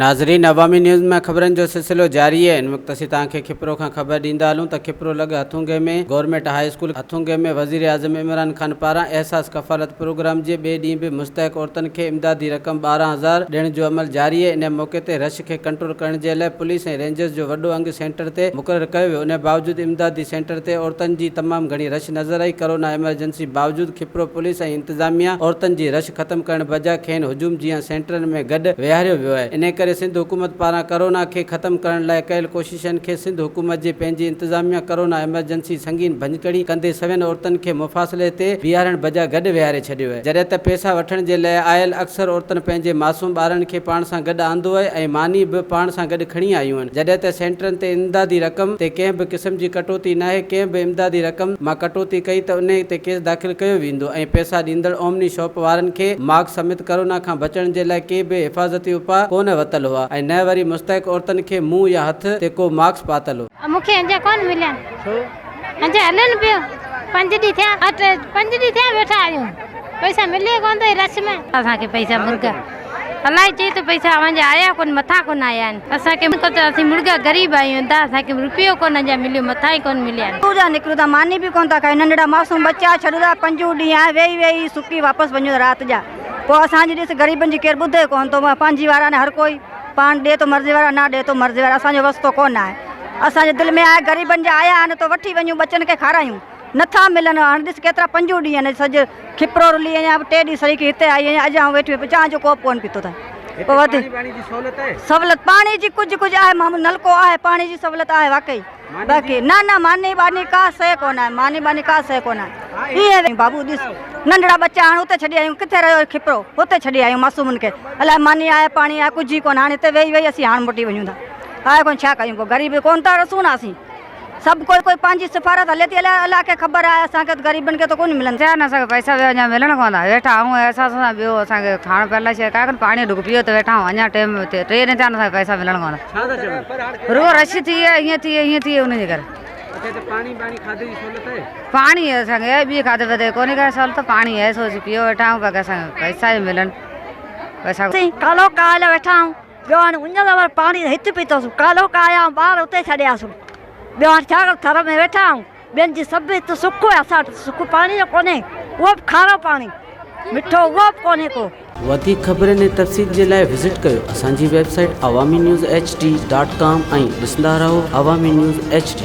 ناظرين عوامي نيوز ۾ خبرن جو سلسلو جاري آهي ان وقت اسين توهان کي کپرو کان خبر ڏيندا هلون ته کپرو لڳ هٿونگي ۾ گورنمينٽ هاء اسڪول هٿونگي ۾ وزيراعظم عمران خان پاران احساس ڪفالت پروگرام جي ٻئي ڏينهن به مستحق عورتن کي امدادي رقم 12 هزار ڏيڻ جو عمل جاري آهي ان موقعي تي رش کي ڪنٽرول ڪرڻ جي لاء پوليس ۽ رينجرز جو وڏو انگ سينٽر تي مقرر ڪيو ويو ان باوجود امدادي سينٽر تي عورتن جي تمام گهڻي رش نظر آئي ڪرونا ايمرجنسي باوجود کپرو پوليس ۽ انتظاميا عورتن جي رش ختم ڪرڻ بجاء کين هجوم جيان سينٽرن ۾ گڏ ويهاريو ويو آهي انهي ڪري سنڌ حڪومت پاران ڪرونا کي ختم ڪرڻ لاء ڪيل ڪوششن کي سنڌ حڪومت جي پنهنجي انتظاميا ڪرونا ايمرجنسي سنگين ڀڃڪڙي ڪندي سوين عورتن کي مفاصلي تي بيهارڻ بجاء گڏ ويهاري ڇڏيو آهي جڏهن ته پئسا وٺڻ جي لاء آيل اڪثر عورتن پنهنجي معصوم ٻارن کي پاڻ سان گڏ آندو آهي ۽ ماني به پاڻ سان گڏ کڻي آيون آهن جڏهن ته سينٽرن تي امدادي رقم تي ڪنهن به قسم جي ڪٽوتي ناهي ڪنهن به امدادي رقم مان ڪٽوتي ڪئي ته انهي تي ڪيس داخل ڪيو ويندو ۽ پئسا ڏيندڙ اومني شاپ وارن کي ماسڪ سميت ڪرونا کان بچڻ جي لاء ڪي به حفاظتي اپاء ڪونه ورتل هئا ۽ نه وري مستحق عورتن کي منهن يا هٿ تي ڪو ماسڪ پاتل هو. مون کي اڃا ڪونه مليا. اڃا هلن پيو. پنج ڏينهن ٿيا. اٺ پنج ڏينهن ٿيا ويٺا آهيون. پئسا ملي ڪونه ٿو رش ۾. اسان کي پئسا مرغا الائي چئي ٿو پئسا اوهان جا آيا ڪونه مٿان ڪونه آيا آهن اسان کي ته اسين مڙگا غريب آهيون ادا اسان کي روپيو ڪونه اڃا مليو مٿان ئي ڪونه مليا آهن. دور جا نڪرون ٿا ماني به ڪونه ٿا کايون ننڍڙا معصوم ٻچا ڇڏون ٿا پنجون ڏينهن آهي ويهي ويهي سڪي واپس وڃون ٿا رات جا پوء اسان جي ڏس غريبن جي ڪير ٻڌي ڪونه ٿو پنهنجي وارا آهن هر ڪوئي پاڻ ڏي ٿو مرضي وارا نه ڏي ٿو مرضي وارا اسان جو وس ٿو ڪونه آهي اسان جي دل ۾ آهي غريبن جا آيا آهن ته وٺي وڃون ٻچن کي کارايون نٿا ملن هاڻ ڏس ڪيترا پنجون ڏينهن آهن سڄ کپرو رلي آهيان ٽي ڏينهن سڙي کي هتي آئي آهيان اڄ آئون ويٺي چانهه جو ڪوپ ڪونه پيتو اٿم پوء وڌ سهولت پاڻي جي ڪجهه ڪجهه آهي مامو نلڪو آهي پاڻي جي سهولت آهي واقعي باقي نه نه ماني ٻاني ڪا شيء ڪونه آهي ماني ٻاني ڪا شيء ڪونه آهي ائين بابو ڏس ننڍڙا ٻچا هاڻ اتي ڇڏي آيون ڪٿي رهيو کپرو اتي ڇڏي آيون معصومن کي الائي ماني آهي پاڻي آهي ڪجهه ئي ڪونه هاڻي هتي ويهي ويهي اسين هاڻ موٽي وڃون ٿا آهي ڪونه ڇا ڪيون پوء غريب ڪونه ٿا رسون نه اسين سڀ ڪوئي ڪوئي پنهنجي سفارت هلي ٿي الائي الله کي خبر آهي اسان کي غريبن کي ته ڪونه ملن. ٿيا آهن اسان کي پئسا ٻيا اڃا ملڻ ڪونه ٿا ويٺا آهيون احساس سان ٻيو اسان کي کائڻ پيئڻ لاء شيء ڪا ڪونه پاڻي ڍڪ پيو ته ويٺا آهيون اڃا ٽيم ٽي ڏينهن ٿيا آهن اسان کي پئسا ملڻ ڪونه ڇا ٿا چون؟ رڳو رش ٿي وئي هيئن ٿي وئي هيئن ٿي وئي ان جي ڪري. اچا هتي پاڻي ٻاڻي کاڌي جي سهولت آهي؟ پاڻي اسان کي ٻي کاڌي پيتي ڪونهي ڪا سهولت پاڻي آهي سو اسين پيو ويٺا آهيون باقي اسان کي پئسا ئي ملن پئسا. اسين ڪالهوڪا آيل ويٺا آهيون ٻيو هاڻي اڃ ته وري پاڻي هت پيتوسون ڪالهوڪا آيا آهيون ٻار اتي ڇڏياسون ٻيو هاڻي ڇا ڪريون ٿر ۾ ويٺا آهيون ٻين جي سڀ هت سک آهي اسان وٽ سک پاڻي جو ڪونهي اهو به کارو پاڻي مٺو اهو به ڪونهي ڪو. وڌيڪ خبرن ۽ تفصيل جي لاء وزٽ ڪيو اسان جي website Awami news H D dot com ۽ ڏسندا رهو عوامي نيوز ايڇ ڊي.